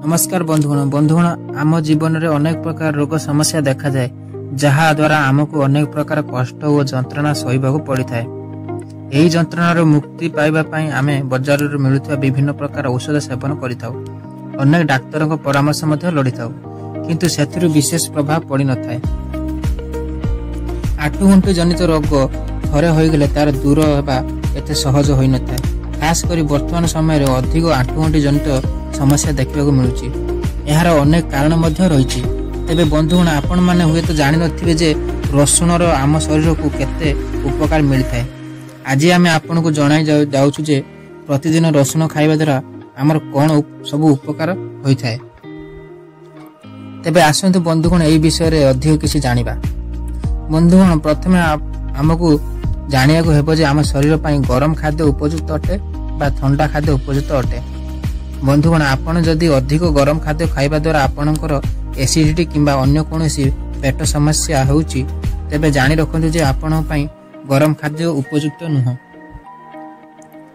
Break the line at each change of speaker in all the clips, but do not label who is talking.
ନମସ୍କାର ବନ୍ଧୁଗଣ, ଆମ ଜୀବନରେ ଅନେକ ପ୍ରକାର ରୋଗ ସମସ୍ୟା ଦେଖାଯାଏ, ଯାହାଦ୍ୱାରା ଆମକୁ ଅନେକ ପ୍ରକାର କଷ୍ଟ ଓ ଯନ୍ତ୍ରଣା ସହିବାକୁ ପଡ଼ିଥାଏ। ଏହି ଯନ୍ତ୍ରଣାରୁ ମୁକ୍ତି ପାଇବା ପାଇଁ ଆମେ ବଜାରରୁ ମିଳୁଥିବା ବିଭିନ୍ନ ପ୍ରକାର ଔଷଧ ସେବନ କରିଥାଉ, ଅନେକ ଡାକ୍ତରଙ୍କ ପରାମର୍ଶ ମଧ୍ୟ ଲୋଡ଼ିଥାଉ, କିନ୍ତୁ ସେଥିରୁ ବିଶେଷ ପ୍ରଭାବ ପଡ଼ିନଥାଏ। ଆଣ୍ଠୁଗଣ୍ଠି ଜନିତ ରୋଗ ଥରେ ହୋଇଗଲେ ତାର ଦୂର ହେବା ଏତେ ସହଜ ହୋଇନଥାଏ। ଖାସ୍ କରି ବର୍ତ୍ତମାନ ସମୟରେ ଅଧିକ ଆଣ୍ଠୁଗଣ୍ଠି ଜନିତ ସମସ୍ୟା ଦେଖିବାକୁ ମିଳୁଛି। ଏହାର ଅନେକ କାରଣ ମଧ୍ୟ ରହିଛି। ତେବେ ବନ୍ଧୁଗଣ, ଆପଣମାନେ ହୁଏତ ଜାଣିନଥିବେ ଯେ ରସୁଣର ଆମ ଶରୀରକୁ କେତେ ଉପକାର ମିଳିଥାଏ। ଆଜି ଆମେ ଆପଣଙ୍କୁ ଜଣାଇ ଯାଉଛୁ ଯେ ପ୍ରତିଦିନ ରସୁଣ ଖାଇବା ଦ୍ୱାରା ଆମର କ'ଣ ସବୁ ଉପକାର ହୋଇଥାଏ। ତେବେ ଆସନ୍ତୁ ବନ୍ଧୁଗଣ, ଏହି ବିଷୟରେ ଅଧିକ କିଛି ଜାଣିବା। ବନ୍ଧୁଗଣ, ପ୍ରଥମେ ଆମକୁ ଜାଣିବାକୁ ହେବ ଯେ ଆମ ଶରୀର ପାଇଁ ଗରମ ଖାଦ୍ୟ ଉପଯୁକ୍ତ ଅଟେ ବା ଥଣ୍ଡା ଖାଦ୍ୟ ଉପଯୁକ୍ତ ଅଟେ। ବନ୍ଧୁଗଣ, ଆପଣ ଯଦି ଅଧିକ ଗରମ ଖାଦ୍ୟ ଖାଇବା ଦ୍ୱାରା ଆପଣଙ୍କର ଏସିଡିଟି କିମ୍ବା ଅନ୍ୟ କୌଣସି ପେଟ ସମସ୍ୟା ହେଉଛି, ତେବେ ଜାଣି ରଖନ୍ତୁ ଯେ ଆପଣଙ୍କ ପାଇଁ ଗରମ ଖାଦ୍ୟ ଉପଯୁକ୍ତ ନୁହଁ।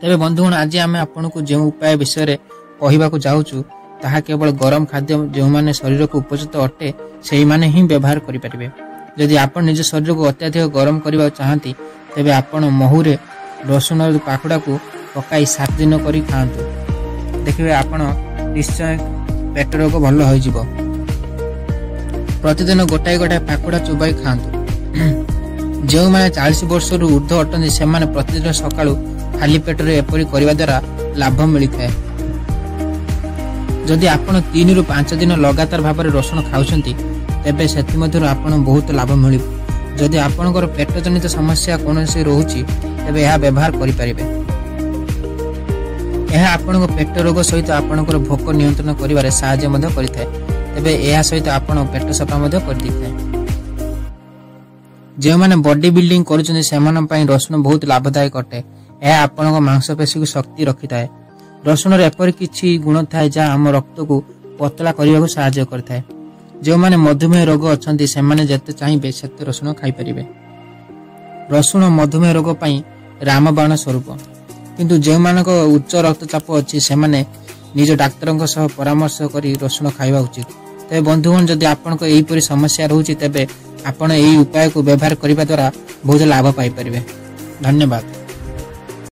ତେବେ ବନ୍ଧୁଗଣ, ଆଜି ଆମେ ଆପଣଙ୍କୁ ଯେଉଁ ଉପାୟ ବିଷୟରେ କହିବାକୁ ଯାଉଛୁ ତାହା କେବଳ ଗରମ ଖାଦ୍ୟ ଯେଉଁମାନେ ଶରୀରକୁ ଉପଯୁକ୍ତ ଅଟେ ସେଇମାନେ ହିଁ ବ୍ୟବହାର କରିପାରିବେ। ଯଦି ଆପଣ ନିଜ ଶରୀରକୁ ଅତ୍ୟଧିକ ଗରମ କରିବାକୁ ଚାହାନ୍ତି, ତେବେ ଆପଣ ମହୁରେ ରସୁଣ ପାଖୁଡ଼ାକୁ ପକାଇ 7 ଦିନ କରି ଖାଆନ୍ତୁ। ଦେଖିବେ ଆପଣ ନିଶ୍ଚୟ ପେଟ ରୋଗ ଭଲ ହୋଇଯିବ। ପ୍ରତିଦିନ ଗୋଟାଏ ଗୋଟାଏ ପାଖୁଡ଼ା ଚୋବାଇ ଖାଆନ୍ତୁ। ଯେଉଁମାନେ 40 ବର୍ଷରୁ ଉର୍ଦ୍ଧ୍ୱ ଅଟନ୍ତି, ସେମାନେ ପ୍ରତିଦିନ ସକାଳୁ ଖାଲି ପେଟରେ ଏପରି କରିବା ଦ୍ୱାରା ଲାଭ ମିଳିଥାଏ। ଯଦି ଆପଣ 3ରୁ 5 ଦିନ ଲଗାତାର ଭାବରେ ରସୁଣ ଖାଉଛନ୍ତି, ତେବେ ସେଥିମଧ୍ୟରୁ ଆପଣ ବହୁତ ଲାଭ ମିଳିବ। ଯଦି ଆପଣଙ୍କର ପେଟ ଜନିତ ସମସ୍ୟା କୌଣସି ରହୁଛି, ତେବେ ଏହା ବ୍ୟବହାର କରିପାରିବେ। ଏହା ଆପଣଙ୍କ ପେଟ ରୋଗ ସହିତ ଆପଣଙ୍କର ଭୋକ ନିୟନ୍ତ୍ରଣ କରିବାରେ ସାହାଯ୍ୟ ମଧ୍ୟ କରିଥାଏ। ତେବେ ଏହା ସହିତ ଆପଣ ପେଟ ସଫା ମଧ୍ୟ କରିଦେଇଥାଏ। ଯେଉଁମାନେ ବଡି ବିଲ୍ଡିଂ କରୁଛନ୍ତି, ସେମାନଙ୍କ ପାଇଁ ରସୁଣ ବହୁତ ଲାଭଦାୟକ ଅଟେ। ଏହା ଆପଣଙ୍କ ମାଂସପେଶୀକୁ ଶକ୍ତି ରଖିଥାଏ। ରସୁଣରେ ଏପରି କିଛି ଗୁଣ ଥାଏ ଯାହା ଆମ ରକ୍ତକୁ ପତଳା କରିବାକୁ ସାହାଯ୍ୟ କରିଥାଏ। ଯେଉଁମାନେ ମଧୁମେହ ରୋଗ ଅଛନ୍ତି, ସେମାନେ ଯେତେ ଚାହିଁବେ ସେତେ ରସୁଣ ଖାଇପାରିବେ। ରସୁଣ ମଧୁମେହ ରୋଗ ପାଇଁ ରାମବାଣ ସ୍ୱରୂପ। କିନ୍ତୁ ଯେଉଁମାନଙ୍କ ଉଚ୍ଚ ରକ୍ତଚାପ ଅଛି, ସେମାନେ ନିଜ ଡାକ୍ତରଙ୍କ ସହ ପରାମର୍ଶ କରି ରସୁଣ ଖାଇବା ଉଚିତ। ତେବେ ବନ୍ଧୁଗଣ, ଯଦି ଆପଣଙ୍କ ଏହିପରି ସମସ୍ୟା ରହୁଛି, ତେବେ ଆପଣ ଏହି ଉପାୟକୁ ବ୍ୟବହାର କରିବା ଦ୍ୱାରା ବହୁତ ଲାଭ ପାଇପାରିବେ। ଧନ୍ୟବାଦ।